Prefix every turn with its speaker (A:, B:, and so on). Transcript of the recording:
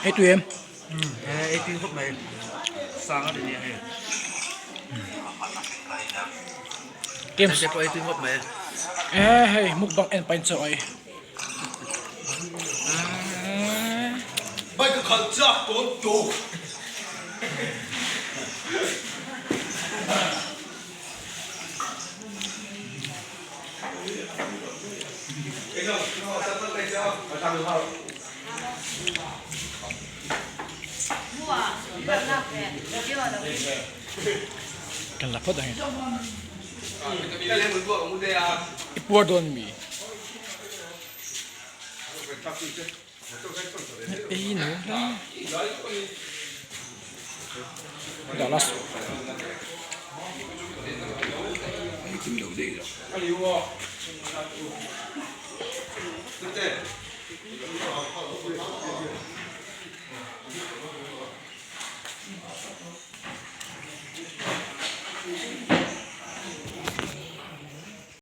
A: Ei tui em?
B: Ei tui khawp mai. Sang a ni nia hei.
A: Games
B: te pawh ei tui khawp mai.
A: E hei mukbang en pain chaw ei.
C: Bike khalh chak tawn tawk.
A: Kan la phawt ang e. I puar dawn mi? Ei no hle. Dah last.